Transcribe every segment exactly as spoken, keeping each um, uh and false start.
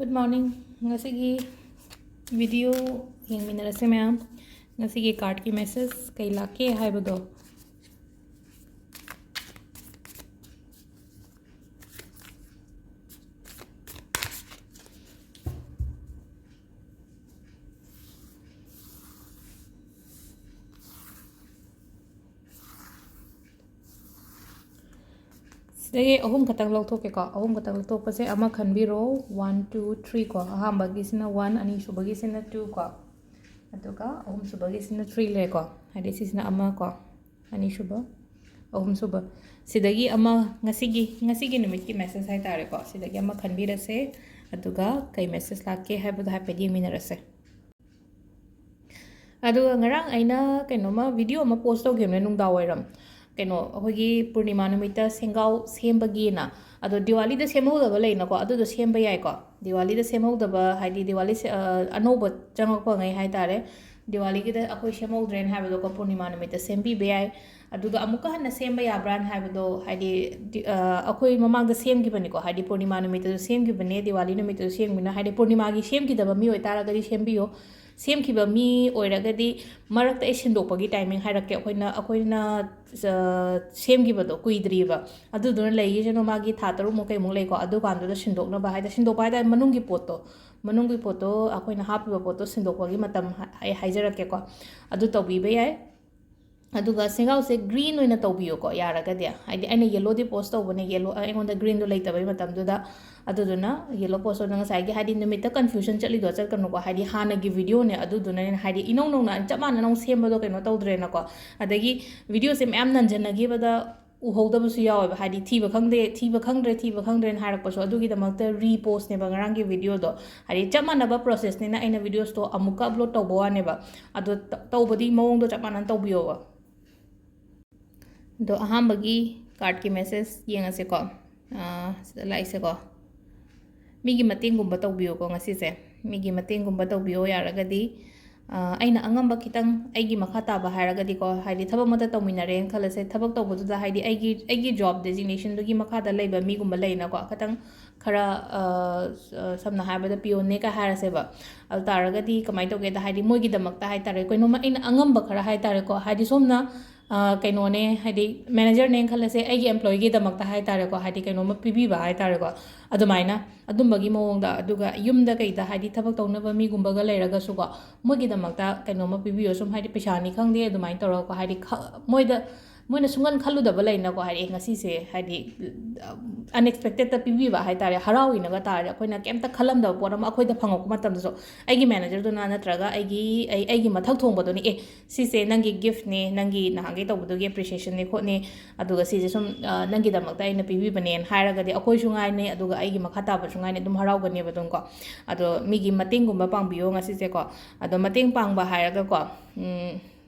Good morning. ꯉꯁꯤꯒꯤ video ꯌꯦꯡꯃꯤꯟꯅꯔꯁꯦ ꯃꯌꯥꯝ. ꯉꯁꯤꯒꯤ cardꯀꯤ message ꯀꯩ ꯂꯥꯛꯀꯦ ꯍꯥꯏꯕꯗꯣ. ꯁꯤꯗꯒꯤ ꯑꯍꯨꯝ ꯈꯛꯇꯪ ꯂꯧꯊꯣꯛꯀꯦꯀꯣ. ꯑꯍꯨꯝ ꯈꯛꯇꯪ ꯂꯧꯊꯣꯛꯄꯁꯦ ꯑꯃ ꯈꯟꯕꯤꯔꯣ. One, two, three ꯀꯣ. ꯑꯍꯥꯟꯕꯒꯤꯁꯤꯅ one, ꯑꯅꯤꯁꯨꯕꯒꯤꯁꯤꯅ two ꯀꯣ, ꯑꯗꯨꯒ ꯑꯍꯨꯝꯁꯨꯕꯒꯤꯁꯤꯅ three ꯂꯩꯔꯦꯀꯣ. ꯍꯥꯏꯗꯤ ꯁꯤꯁꯤꯅ ꯑꯃ ꯀꯣ, ꯑꯅꯤꯁꯨꯕ, ꯑꯍꯨꯝꯁꯨꯕ. ꯁꯤꯗꯒꯤ ꯑꯃ, ꯉꯁꯤꯒꯤ, ꯉꯁꯤꯒꯤ ꯅꯨꯃꯤꯠꯀꯤ message ꯍꯥꯏꯇꯥꯔꯦꯀꯣ. ꯁꯤꯗꯒꯤ ꯑꯃ ꯈꯟꯕꯤꯔꯁꯦ, ꯑꯗꯨꯒ ꯀꯩ message ꯂꯥꯛꯀꯦ ꯍꯥꯏꯕꯗꯣ ꯍꯥꯏꯐꯦꯠ ꯌꯦꯡꯃꯤꯟꯅꯔꯁꯦ. ꯑꯗꯨꯒ ꯉꯔꯥꯡ ꯑꯩꯅ ꯀꯩꯅꯣꯝꯃ video ꯑꯃ post ꯇꯧꯈꯤꯕꯅꯦ, ꯅꯨꯡꯗꯥꯡ ꯋꯥꯏꯔꯝ. ꯀꯩꯅꯣ, ꯑꯩꯈꯣꯏꯒꯤ ꯄꯨꯔꯅꯤꯃꯥ ꯅꯨꯃꯤꯠꯇ ꯁꯦꯡꯒꯥꯎ ꯁꯦꯝꯕꯒꯤꯅ. ꯑꯗꯣ ꯗꯤꯋꯥꯂꯤꯗ ꯁꯦꯝꯍꯧꯗꯕ ꯂꯩꯅꯀꯣ, ꯑꯗꯨꯗꯣ ꯁꯦꯝꯕ ꯌꯥꯏꯀꯣ. ꯗꯤꯋꯥꯂꯤꯗ ꯁꯦꯝꯍꯧꯗꯕ ꯍꯥꯏꯗꯤ ꯗꯤꯋꯥꯂꯤ ꯁꯦ-, ꯑ, ꯑꯅꯧꯕ ꯆꯪꯉꯛꯄꯉꯩ ꯍꯥꯏꯇꯥꯔꯦ, ꯗꯤꯋꯥꯂꯤꯒꯤꯗ ꯑꯩꯈꯣꯏ ꯁꯦꯝꯍꯧꯗ꯭ꯔꯦꯅ ꯍꯥꯏꯕꯗꯣꯀꯣ, ꯄꯨꯔꯅꯤꯃꯥ ꯅꯨꯃꯤꯠꯇ ꯁꯦꯝꯕꯤꯕ ꯌꯥꯏ. ꯑꯗꯨꯒ ꯑꯃꯨꯛꯀ ꯍꯟꯅ ꯁꯦꯝꯕ ꯌꯥꯕ꯭ꯔꯥꯅ ꯍꯥꯏꯕꯗꯣ, ꯍꯥꯏꯗꯤ, ꯗꯤ-, ꯑ, ꯑꯩꯈꯣꯏ ꯃꯃꯥꯡꯗ ꯁꯦꯝꯈꯤꯕꯅꯤꯀꯣ, ꯍꯥꯏꯗꯤ ꯄꯨꯔꯅꯤꯃꯥ ꯅꯨꯃꯤꯠꯇꯁꯨ ꯁꯦꯝꯈꯤꯕꯅꯦ, ꯗꯤꯋꯥꯂꯤ ꯅꯨꯃꯤꯠꯇꯁꯨ ꯁꯦꯝꯈꯤꯕꯅꯤꯅ, ꯍꯥꯏꯗꯤ ꯄꯨꯔꯅꯤꯃꯥꯒꯤ ꯁꯦꯝꯈꯤꯗꯕ ꯃꯤ ꯑꯣꯏꯇꯥꯔꯒꯗꯤ ꯁꯦꯝꯕꯤꯌꯣ. ꯁꯦꯝꯈꯤꯕ ꯃꯤ ꯑꯣꯏꯔꯒꯗꯤ ꯃꯔꯛꯇ ꯑꯩ ꯁꯤꯟꯗꯣꯛꯄꯒꯤ timing ꯍꯥꯏꯔꯛꯀꯦ. ꯑꯩꯈꯣꯏꯅ, ꯑꯩꯈꯣꯏꯅ, ꯑ, ꯁꯦꯝꯈꯤꯕꯗꯣ ꯀꯨꯏꯗ꯭ꯔꯤꯕ, ꯑꯗꯨꯗꯨꯅ ꯂꯩꯈꯤꯁꯅꯨ, ꯃꯥꯒꯤ ꯊꯥ ꯇꯔꯨꯛꯃꯨꯛ ꯀꯩꯃꯨꯛ ꯂꯩꯀꯣ, ꯑꯗꯨꯀꯥꯟꯗꯨꯗ ꯁꯤꯟꯗꯣꯛꯅꯕ ꯍꯥꯏꯗꯤ, ꯁꯤꯟꯗꯣꯛꯄ ꯍꯥꯏ ꯇꯥꯔꯦ, ꯃꯅꯨꯡꯒꯤ ꯄꯣꯠꯇꯣ, ꯃꯅꯨꯡꯒꯤ ꯄꯣꯠꯇꯣ, ꯑꯩꯈꯣꯏꯅ ꯍꯥꯞꯄꯤꯕ ꯄꯣꯠꯇꯣ ꯁꯤꯟꯗꯣꯛꯄꯒꯤ ꯃꯇꯝ ꯍꯥ-, ꯑꯩ ꯍꯥꯏꯖꯔꯛꯀꯦꯀꯣ. ꯑꯗꯨ ꯇꯧꯕꯤꯕ ꯌꯥꯏ. ꯑꯗꯨꯒ ꯁꯦꯡꯒꯥꯎꯁꯦ green ꯑꯣꯏꯅ ꯇꯧꯕꯤꯌꯨꯀꯣ, ꯌꯥꯔꯒꯗꯤ. ꯍꯥꯏꯗꯤ ꯑꯩꯅ yellowꯗꯤ post ꯇꯧꯕꯅꯦ, yellow, ꯑꯩꯉꯣꯟꯗ greenꯗꯣ ꯂꯩꯇꯕꯩ ꯃꯇꯝꯗꯨꯗ. ꯑꯗꯨꯗꯨꯅ yellow post ꯇꯧꯗꯅ ꯉꯁꯥꯏꯒꯤ, ꯍꯥꯏꯗꯤ ꯅꯨꯃꯤꯠꯇ confusion ꯆꯠꯂꯤꯗꯣ ꯆꯠꯀꯅꯨꯀꯣ, ꯍꯥꯏꯗꯤ ꯍꯥꯟꯅꯒꯤ videoꯅꯦ, ꯑꯗꯨꯗꯨꯅꯅꯦ, ꯍꯥꯏꯗꯤ ꯏꯅꯧ ꯅꯧꯅ ꯆꯞ ꯃꯥꯟꯅꯅ ꯑꯃꯨꯛ ꯁꯦꯝꯕꯗꯣ ꯀꯩꯅꯣ ꯇꯧꯗ꯭ꯔꯦꯅꯀꯣ. ꯑꯗꯒꯤ videoꯁꯦ ꯃꯌꯥꯝ ꯅꯟꯖꯟꯅꯈꯤꯕꯗ ꯎꯍꯧꯗꯕꯁꯨ ꯌꯥꯎꯋꯦꯕ, ꯍꯥꯏꯗꯤ ꯊꯤꯕ ꯈꯪꯗꯦ, ꯊꯤꯕ ꯈꯪꯗ꯭ꯔꯦ, ꯊꯤꯕ ꯈꯪꯗ꯭ꯔꯦꯅ ꯍꯥꯏꯔꯛꯄꯁꯨ, ꯑꯗꯨꯒꯤꯗꯃꯛꯇ repostꯅꯦꯕ ꯉꯔꯥꯡꯒꯤ videoꯗꯣ. ꯍꯥꯏꯗꯤ ꯆꯞ ꯃꯥꯟꯅꯕ processꯅꯤꯅ ꯑꯩꯅ videosꯇꯣ ꯑꯃꯨꯛꯀ upload ꯇꯧꯕ ꯋꯥꯅꯦꯕ. ꯑꯗꯣ ꯇ-, ꯇꯧꯕꯗꯤ ꯃꯑꯣꯡꯗꯣ ꯆꯞ ꯃꯥꯟꯅꯅ ꯇꯧꯕꯤꯌꯣꯕ. ꯑꯗꯣ ꯑꯍꯥꯟꯕꯒꯤ cardꯀꯤ message ꯌꯦꯡꯉꯁꯦꯀꯣ. ꯑꯥ, ꯁꯤꯗ ꯂꯥꯛꯏꯁꯦꯀꯣ. ꯃꯤꯒꯤ ꯃꯇꯦꯡꯒꯨꯝꯕ ꯇꯧꯕꯤꯌꯨꯀꯣ ꯉꯁꯤꯁꯦ. ꯃꯤꯒꯤ ꯃꯇꯦꯡꯒꯨꯝꯕ ꯇꯧꯕꯤꯌꯣ ꯌꯥꯔꯒꯗꯤ. ꯑ, ꯑꯩꯅ ꯑꯉꯝꯕ ꯈꯤꯇꯪ ꯑꯩꯒꯤ ꯃꯈꯥ ꯇꯥꯕ ꯍꯥꯏꯔꯒꯗꯤꯀꯣ, ꯍꯥꯏꯗꯤ ꯊꯕꯛ ꯑꯃꯇ ꯇꯧꯃꯤꯟꯅꯔꯦꯅ ꯈꯜꯂꯁꯦ, ꯊꯕꯛ ꯇꯧꯕꯗꯨꯗ ꯍꯥꯏꯗꯤ ꯑꯩꯒꯤ, ꯑꯩꯒꯤ job designation ꯗꯨꯒꯤ ꯃꯈꯥꯗ ꯂꯩꯕ ꯃꯤꯒꯨꯝꯕ ꯂꯩꯅꯀꯣ, ꯈꯤꯇꯪ ꯈꯔ, ꯑ, ꯁ-, ꯑ, ꯁꯝꯅ ꯍꯥꯏꯔꯕꯗ peon ꯅꯦ ꯀꯥꯏ ꯍꯥꯏꯔꯁꯦꯕ꯫ ꯑꯗꯨ ꯇꯥꯔꯒꯗꯤ ꯀꯃꯥꯏꯅ ꯇꯧꯒꯦꯗ, ꯍꯥꯏꯗꯤ ꯃꯣꯏꯒꯤꯗꯃꯛꯇ ꯍꯥꯏ ꯇꯥꯔꯦ, ꯀꯩꯅꯣꯝꯃ ꯑꯩꯅ ꯑꯉꯝꯕ ꯈꯔ ꯍꯥꯏ ꯇꯥꯔꯦꯀꯣ, ꯍꯥꯏꯗꯤ ꯁꯣꯝꯅ, ꯑ, ꯀꯩꯅꯣꯅꯦ, ꯍꯥꯏꯗꯤ manager ꯅꯦꯅ ꯈꯜꯂꯁꯦ, ꯑꯩꯒꯤ employee ꯒꯤꯗꯃꯛꯇ ꯍꯥꯏ ꯇꯥꯔꯦꯀꯣ, ꯍꯥꯏꯗꯤ ꯀꯩꯅꯣꯝꯃ ꯄꯤꯕꯤꯕ ꯍꯥꯏ ꯇꯥꯔꯦꯀꯣ, ꯑꯗꯨꯃꯥꯏꯅ, ꯑꯗꯨꯝꯕꯒꯤ ꯃꯑꯣꯡꯗ꯫ ꯑꯗꯨꯒ ꯌꯨꯝꯗ ꯀꯩꯗ ꯍꯥꯏꯗꯤ ꯊꯕꯛ ꯇꯧꯅꯕ ꯃꯤꯒꯨꯝꯕꯒ ꯂꯩꯔꯒꯁꯨꯀꯣ, ꯃꯣꯏꯒꯤꯗꯃꯛꯇ ꯀꯩꯅꯣꯝꯃ ꯄꯤꯕꯤꯌꯣ, ꯁꯨꯝ ꯍꯥꯏꯗꯤ ꯄꯩꯁꯥꯅꯤ ꯈꯪꯗꯦ, ꯑꯗꯨꯃꯥꯏꯅ ꯇꯧꯔꯒꯀꯣ, ꯍꯥꯏꯗꯤ ꯈ-, ꯃꯣꯏꯗ, ꯃꯣꯏꯅ ꯁꯨꯡꯈꯟ ꯈꯜꯂꯨꯗꯕ ꯂꯩꯅꯀꯣ, ꯍꯥꯏꯗꯤ, "ꯑꯦ, ꯉꯁꯤꯁꯦ ꯍꯥꯏꯗꯤ unexpected ꯇ ꯄꯤꯕꯤꯕ ꯍꯥꯏ ꯇꯥꯔꯦ, ꯍꯔꯥꯎꯏꯅꯒ ꯇꯥꯔꯗꯤ, ꯑꯩꯈꯣꯏꯅ ꯀꯩꯝꯇ ꯈꯜꯂꯝꯗꯕ ꯄꯣꯠ ꯑꯃ ꯑꯩꯈꯣꯏꯗ ꯐꯪꯉꯛꯄ ꯃꯇꯝꯗꯁꯨ, ꯑꯩꯒꯤ manager ꯗꯨꯅ ꯅꯠꯇ꯭ꯔꯒ ꯑꯩꯒꯤ, ꯑꯩ, ꯑꯩꯒꯤ ꯃꯊꯛ ꯊꯣꯡꯕꯗꯨꯅ, 'ꯑꯦ, ꯁꯤꯁꯦ ꯅꯪꯒꯤ gift ꯅꯦ, ꯅꯪꯒꯤ ꯅꯍꯥꯟꯒꯩ ꯇꯧꯕꯗꯨꯒꯤ appreciation ꯅꯦ ꯈꯣꯠꯅꯦ, ꯑꯗꯨꯒ ꯁꯤꯁꯦ ꯁꯨꯝ, ꯑ, ꯅꯪꯒꯤꯗꯃꯛꯇ ꯑꯩꯅ ꯄꯤꯕꯤꯕꯅꯦꯅ' ꯍꯥꯏꯔꯒꯗꯤ ꯑꯩꯈꯣꯏꯁꯨ ꯉꯥꯏꯅꯦ, ꯑꯗꯨꯒ ꯑꯩꯒꯤ ꯃꯈꯥ ꯇꯥꯕꯁꯨ ꯉꯥꯏꯅꯦ, ꯑꯗꯨꯝ ꯍꯔꯥꯎꯒꯅꯦꯕ ꯑꯗꯨꯝ ꯀꯣ꯫ ꯑꯗꯣ ꯃꯤꯒꯤ ꯃꯇꯦꯡꯒꯨꯝꯕ ꯄꯥꯡꯕꯤꯌꯣ ꯉꯁꯤꯁꯦꯀꯣ꯫ ꯑꯗꯣ ꯃꯇꯦꯡ ꯄꯥꯡꯕ ꯍꯥꯏꯔꯒꯀꯣ, ꯎꯝ,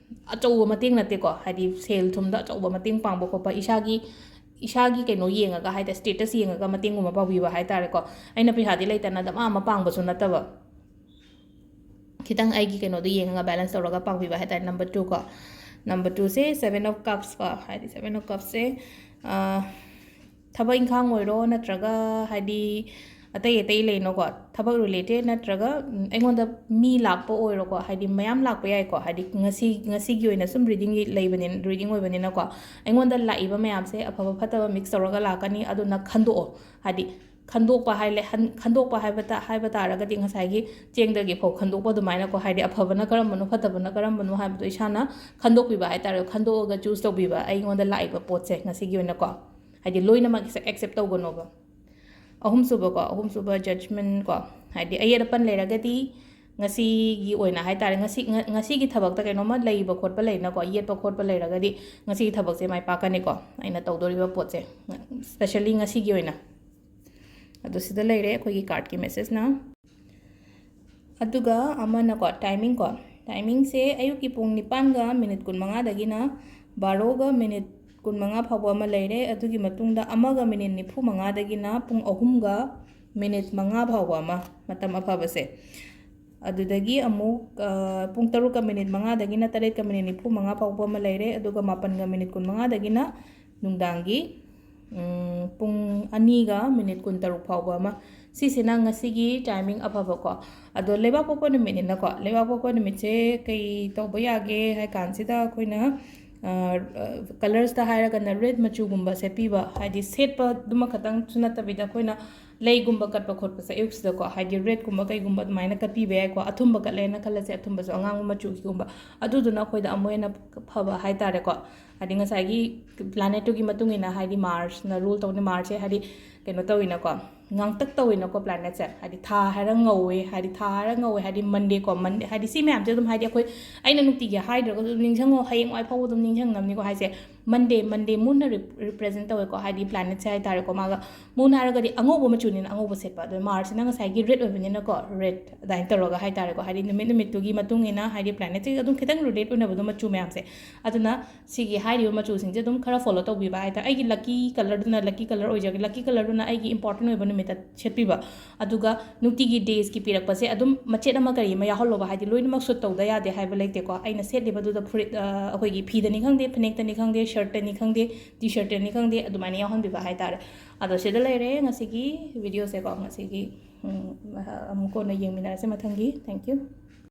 ꯑꯆꯧꯕ ꯃꯇꯦꯡ ꯅꯠꯇꯦꯀꯣ, ꯍꯥꯏꯗꯤ ꯁꯦꯜ ꯊꯨꯝꯗ ꯑꯆꯧꯕ ꯃꯇꯦꯡ ꯄꯥꯡꯕ ꯈꯣꯠꯄ, ꯏꯁꯥꯒꯤ, ꯏꯁꯥꯒꯤ ꯀꯩꯅꯣ ꯌꯦꯡꯉꯒ ꯍꯥꯏ ꯇꯥꯔꯦ, status ꯌꯦꯡꯉꯒ ꯃꯇꯦꯡꯒꯨꯝꯕ ꯄꯥꯡꯕꯤꯕ ꯍꯥꯏ ꯇꯥꯔꯦꯀꯣ꯫ ꯑꯩꯅ ꯄꯩꯁꯥꯗꯤ ꯂꯩꯇꯅ ꯗꯃꯥ ꯑꯃ ꯄꯥꯡꯕꯁꯨ ꯅꯠꯇꯕ, ꯈꯤꯇꯪ ꯑꯩꯒꯤ ꯀꯩꯅꯣꯗꯣ ꯌꯦꯡꯉꯒ balance ꯇꯧꯔꯒ ꯄꯥꯡꯕꯤꯕ ꯍꯥꯏ ꯇꯥꯔꯦ꯫ Number two ꯀꯣ, number two say Seven of Cups ꯀꯣ, ꯍꯥꯏꯗꯤ Seven of Cups ꯁꯦ, ꯑ, ꯊꯕꯛ ꯏꯪꯈꯥꯡ ꯑꯣꯏꯔꯣ, ꯅꯠꯇ꯭ꯔꯒ ꯍꯥꯏꯗꯤ ꯑꯇꯩ ꯑꯇꯩ ꯂꯩꯅꯀꯣ, ꯊꯕꯛ related ꯅꯠꯇ꯭ꯔꯒ, ꯎꯝ, ꯑꯩꯉꯣꯟꯗ ꯃꯤ ꯂꯥꯛꯄ ꯑꯣꯏꯔꯣꯀꯣ, ꯍꯥꯏꯗꯤ ꯃꯌꯥꯝ ꯂꯥꯛꯄ ꯌꯥꯏꯀꯣ, ꯍꯥꯏꯗꯤ ꯉꯁꯤ, ꯉꯁꯤꯒꯤ ꯑꯣꯏꯅ ꯁꯨꯝ reading ꯂꯩꯕꯅꯤ, reading ꯑꯣꯏꯕꯅꯤꯅꯀꯣ, ꯑꯩꯉꯣꯟꯗ ꯂꯥꯛꯏꯕ ꯃꯌꯥꯝꯁꯦ ꯑꯐꯕ ꯐꯠꯇꯕ mix ꯇꯧꯔꯒ ꯂꯥꯛꯀꯅꯤ꯫ ꯑꯗꯨꯅ ꯈꯟꯗꯣꯛꯑꯣ, ꯍꯥꯏꯗꯤ ꯈꯟꯗꯣꯛꯄ ꯍꯥꯏ ꯂꯩ-, ꯍꯟ-, ꯈꯟꯗꯣꯛꯄ ꯍꯥꯏꯕ ꯇ-, ꯍꯥꯏꯕ ꯇꯥꯔꯒꯗꯤ ꯉꯁꯥꯏꯒꯤ ꯆꯦꯡꯗꯒꯤ ꯐꯧ ꯈꯟꯗꯣꯛꯄ ꯑꯗꯨꯃꯥꯏꯅꯀꯣ, ꯍꯥꯏꯗꯤ ꯑꯐꯕꯅ ꯀꯔꯝꯕꯅꯣ, ꯐꯠꯇꯕꯅ ꯀꯔꯝꯕꯅꯣ ꯍꯥꯏꯕꯗꯣ ꯏꯁꯥꯅ ꯈꯟꯗꯣꯛꯄꯤꯕ ꯍꯥꯏ ꯇꯥꯔꯦ, ꯈꯟꯗꯣꯛꯑꯒ choose ꯇꯧꯕꯤꯕ ꯑꯩꯉꯣꯟꯗ ꯂꯥꯛꯏꯕ ꯄꯣꯠꯁꯦ ꯉꯁꯤꯒꯤ ꯑꯣꯏꯅꯀꯣ, ꯍꯥꯏꯗꯤ ꯂꯣꯏꯅꯃꯛ accept ꯇꯧꯒꯅꯣꯕ꯫ ꯑꯍꯨꯝꯁꯨꯕꯀꯣ, ꯑꯍꯨꯝꯁꯨꯕ Judgment ꯀꯣ, ꯍꯥꯏꯗꯤ ꯑꯌꯦꯠ ꯑꯄꯟ ꯂꯩꯔꯒꯗꯤ ꯉꯁꯤꯒꯤ ꯑꯣꯏꯅ ꯍꯥꯏ ꯇꯥꯔꯦ, ꯉꯁꯤ, ꯉ-, ꯉꯁꯤꯒꯤ ꯊꯕꯛꯇ ꯀꯩꯅꯣꯝꯃ ꯂꯩꯕ ꯈꯣꯠꯄ ꯂꯩꯅꯀꯣ, ꯌꯦꯠꯄ ꯈꯣꯠꯄ ꯂꯩꯔꯒꯗꯤ ꯉꯁꯤꯒꯤ ꯊꯕꯛꯁꯦ ꯃꯥꯏ ꯄꯥꯛꯀꯅꯤꯀꯣ, ꯑꯩꯅ ꯇꯧꯗꯣꯔꯤꯕ ꯄꯣꯠꯁꯦ, especially ꯉꯁꯤꯒꯤ ꯑꯣꯏꯅ꯫ ꯑꯗꯣ ꯁꯤꯗ ꯂꯩꯔꯦ ꯑꯩꯈꯣꯏꯒꯤ card ꯀꯤ message ꯅ꯫ ꯑꯗꯨꯒ ꯑꯃꯅꯀꯣ, timing ꯀꯣ, timing ꯁꯦ ꯑꯌꯨꯛꯀꯤ ꯄꯨꯡ ꯅꯤꯄꯥꯟꯒ ꯃꯤꯅꯤꯠ ꯀꯨꯟꯃꯉꯥꯗꯒꯤꯅ ꯕꯥꯔꯣꯒ ꯃꯤꯅꯤꯠ ꯀꯨꯟꯃꯉꯥ ꯐꯥꯎꯕ ꯑꯃ ꯂꯩꯔꯦ꯫ ꯑꯗꯨꯒꯤ ꯃꯇꯨꯡꯗ ꯑꯃꯒ ꯃꯤꯅꯤꯠ ꯅꯤꯐꯨ ꯃꯉꯥꯗꯒꯤꯅ ꯄꯨꯡ ꯑꯍꯨꯝꯒ ꯃꯤꯅꯤꯠ ꯃꯉꯥ ꯐꯥꯎꯕ ꯑꯃ, ꯃꯇꯝ ꯑꯐꯕꯁꯦ꯫ ꯑꯗꯨꯗꯒꯤ ꯑꯃꯨꯛ ꯄꯨꯡ ꯇꯔꯨꯛꯀ ꯃꯤꯅꯤꯠ ꯃꯉꯥꯗꯒꯤꯅ ꯇꯔꯦꯠꯀ ꯃꯤꯅꯤꯠ ꯅꯤꯐꯨ ꯃꯉꯥ ꯐꯥꯎꯕ ꯑꯃ ꯂꯩꯔꯦ꯫ ꯑꯗꯨꯒ ꯃꯥꯄꯟꯒ ꯃꯤꯅꯤꯠ ꯀꯨꯟ ꯃꯉꯥꯗꯒꯤꯅ ꯅꯨꯡꯗꯥꯡꯒꯤ ꯄꯨꯡ ꯑꯅꯤꯒ ꯃꯤꯅꯤꯠ ꯀꯨꯟꯇꯔꯨꯛ ꯐꯥꯎꯕ ꯑꯃ꯫ ꯁꯤꯁꯤꯅ ꯉꯁꯤꯒꯤ ꯇꯥꯏꯃꯤꯡ ꯑꯐꯕꯀꯣ꯫ ꯑꯗꯣ ꯂꯩꯕꯥꯛꯄꯣꯛꯄ ꯅꯨꯃꯤꯠꯅꯤꯅꯀꯣ, ꯂꯩꯕꯥꯛꯄꯣꯛꯄ ꯅꯨꯃꯤꯠꯁꯦ ꯀꯩ ꯇꯧꯕ ꯌꯥꯒꯦ ꯍꯥꯏ ꯀꯥꯟꯁꯤꯗ ꯑꯩꯈꯣꯏꯅ ꯀꯂꯔꯁꯇ ꯍꯥꯏꯔꯒꯅ ꯔꯦꯗ ꯃꯆꯨꯒꯨꯝꯕ ꯁꯦꯠꯄꯤꯕ, ꯍꯥꯏꯗꯤ ꯁꯦꯠꯄꯗꯨꯃ ꯈꯛꯇꯪꯁꯨ ꯅꯠꯇꯕꯤꯗ ꯑꯩꯈꯣꯏꯅ ꯂꯩꯒꯨꯝꯕ ꯀꯠꯄ ꯈꯣꯠꯄꯁꯦ ꯑꯌꯨꯛꯁꯤꯗꯀꯣ, ꯍꯥꯏꯗꯤ ꯔꯦꯗꯀꯨꯝꯕ ꯀꯩꯒꯨꯝꯕ ꯑꯗꯨꯃꯥꯏꯅ ꯀꯠꯄꯤꯕ ꯌꯥꯏꯀꯣ꯫ ꯑꯊꯨꯝꯕ ꯀꯠꯂꯦꯅ ꯈꯜꯂꯁꯦ, ꯑꯊꯨꯝꯕꯁꯨ ꯑꯉꯥꯡꯕ ꯃꯆꯨꯒꯤꯒꯨꯝꯕ, ꯑꯗꯨꯗꯨꯅ ꯑꯩꯈꯣꯏꯗ ꯑꯃꯨꯛ ꯍꯦꯟꯅ ꯐꯕ ꯍꯥꯏꯇꯥꯔꯦꯀꯣ꯫ ꯍꯥꯏꯗꯤ ꯉꯁꯥꯏꯒꯤ ꯄ꯭ꯂꯥꯅꯦꯠꯇꯨꯒꯤ ꯃꯇꯨꯡ ꯏꯟꯅ, ꯍꯥꯏꯗꯤ ꯃꯥꯔꯁꯅ ꯔꯨꯜ ꯇꯧꯅꯤ, ꯃꯥꯔꯁꯁꯦ ꯍꯥꯏꯗꯤ ꯀꯩꯅꯣ ꯇꯧꯋꯤꯅꯀꯣ, ꯉꯥꯡꯇꯛ ꯇꯧꯋꯤꯅꯀꯣ ꯄ꯭ꯂꯥꯅꯦꯠꯁꯦ꯫ ꯍꯥꯏꯗꯤ ꯊꯥ ꯍꯥꯏꯔ ꯉꯧꯋꯦ, ꯍꯥꯏꯗꯤ ꯊꯥ ꯍꯥꯏꯔ ꯉꯧꯋꯦ, ꯍꯥꯏꯗꯤ ꯃꯟꯗꯦꯀꯣ, ꯃꯟꯗꯦ ꯍꯥꯏꯗꯤ ꯁꯤ ꯃꯌꯥꯝꯁꯦ ꯑꯗꯨꯝ, ꯍꯥꯏꯗꯤ ꯑꯩꯈꯣꯏ, ꯑꯩꯅ ꯅꯨꯡꯇꯤꯒꯤ ꯍꯥꯏꯗ꯭ꯔꯒꯁꯨ ꯑꯗꯨꯝ ꯅꯤꯡꯁꯤꯡꯉꯣ, ꯍꯌꯦꯡꯋꯥꯏ ꯐꯥꯎꯕ ꯑꯗꯨꯝ ꯅꯤꯡꯁꯤꯡꯅꯕꯅꯤꯀꯣ ꯍꯥꯏꯁꯦ꯫ ꯃꯟꯗꯦ, ꯃꯟꯗꯦ ꯃꯨꯟꯅ ꯔꯤꯄ꯭ꯔꯦꯖꯦꯟ ꯇꯧꯋꯦꯀꯣ, ꯍꯥꯏꯗꯤ ꯄ꯭ꯂꯥꯅꯦꯠꯁꯦ ꯍꯥꯏꯇꯥꯔꯦꯀꯣ꯫ ꯃꯥꯒ ꯃꯨꯟ ꯍꯥꯏꯔꯒꯗꯤ ꯑꯉꯧꯕ ꯃꯆꯨꯅꯤꯅ ꯑꯉꯧꯕ ꯁꯦꯠꯄ, ꯑꯗꯣ ꯃꯥꯔꯁꯁꯤꯅ ꯉꯁꯥꯏꯒꯤ ꯔꯦꯗ ꯑꯣꯏꯕꯅꯤꯅꯀꯣ, ꯔꯦꯗ ꯑꯗꯨꯃꯥꯏꯅ ꯇꯧꯔꯒ ꯍꯥꯏꯇꯥꯔꯦꯀꯣ꯫ ꯍꯥꯏꯗꯤ ꯅꯨꯃꯤꯠ ꯅꯨꯃꯤꯠꯇꯨꯒꯤ ꯃꯇꯨꯡ ꯏꯟꯅ, ꯍꯥꯏꯗꯤ ꯄ꯭ꯂꯥꯅꯦꯠꯁꯤꯒ ꯑꯗꯨꯝ ꯈꯤꯇꯪ ꯔꯤꯂꯦꯠ ꯑꯣꯏꯅꯕꯗꯣ ꯃꯆꯨ ꯃꯌꯥꯝꯁꯦ꯫ ꯑꯗꯨꯅ ꯁꯤꯒꯤ ꯍꯥꯏꯔꯤꯕ ꯃꯆꯨꯁꯤꯡꯁꯦ ꯑꯗꯨꯝ ꯈꯔ ꯐꯣꯂꯣ ꯇꯧꯕꯤꯕ ꯍꯥꯏꯇꯥꯔꯦ꯫ ꯑꯩꯒꯤ ꯂꯛꯀꯤ ꯀꯂꯔꯗꯨꯅ, ꯂꯛꯀꯤ ꯀꯂꯔ ꯑꯣꯏꯖꯒꯦ, ꯂꯛꯀꯤ ꯀꯂꯔꯗꯨꯅ ꯑꯩꯒꯤ ꯏꯝꯄꯣꯔꯇꯦꯟ ꯑꯣꯏꯕ ꯅꯨꯃꯤꯠꯇ ꯁꯦꯠꯄꯤꯕ꯫ ꯑꯗꯨꯒ ꯅꯨꯡꯇꯤꯒꯤ ꯗꯦꯁꯀꯤ ꯄꯤꯔꯛꯄꯁꯦ ꯑꯗꯨꯝ ꯃꯆꯦꯠ ꯑꯃ ꯀꯔꯤ ꯑꯃ ꯌꯥꯎꯍꯜꯂꯣꯕ, ꯍꯥꯏꯗꯤ ꯂꯣꯏꯅꯃꯛ ꯁꯨꯠ ꯇꯧꯗ ꯌꯥꯗꯦ ꯍꯥꯏꯕ ꯂꯩꯇꯦꯀꯣ꯫ ꯑꯩꯅ ꯁꯦꯠꯂꯤꯕꯗꯨꯗ ꯐꯨꯔꯤꯠ, ꯑ, ꯑꯩꯈꯣꯏꯒꯤ ꯐꯤꯗꯅꯤ ꯈꯪꯗꯦ, ꯐꯅꯦꯛꯇꯅꯤ ꯈꯪꯗꯦ, ꯁꯔꯠꯇꯅꯤ ꯈꯪꯗꯦ, ꯇꯤ ꯁꯔꯠꯇꯅꯤ ꯈꯪꯗꯦ, ꯑꯗꯨꯃꯥꯏꯅ ꯌꯥꯎꯍꯟꯕꯤꯕ ꯍꯥꯏꯇꯥꯔꯦ꯫ ꯑꯗꯣ ꯁꯤꯗ ꯂꯩꯔꯦ ꯉꯁꯤꯒꯤ ꯚꯤꯗꯤꯑꯣꯁꯦꯀꯣ꯫ ꯉꯁꯤꯒꯤ, ꯎꯝ, ꯑꯃꯨꯛ ꯀꯣꯟꯅ ꯌꯦꯡꯃꯤꯟꯅꯔꯁꯦ ꯃꯊꯪꯒꯤ꯫ Thank you꯫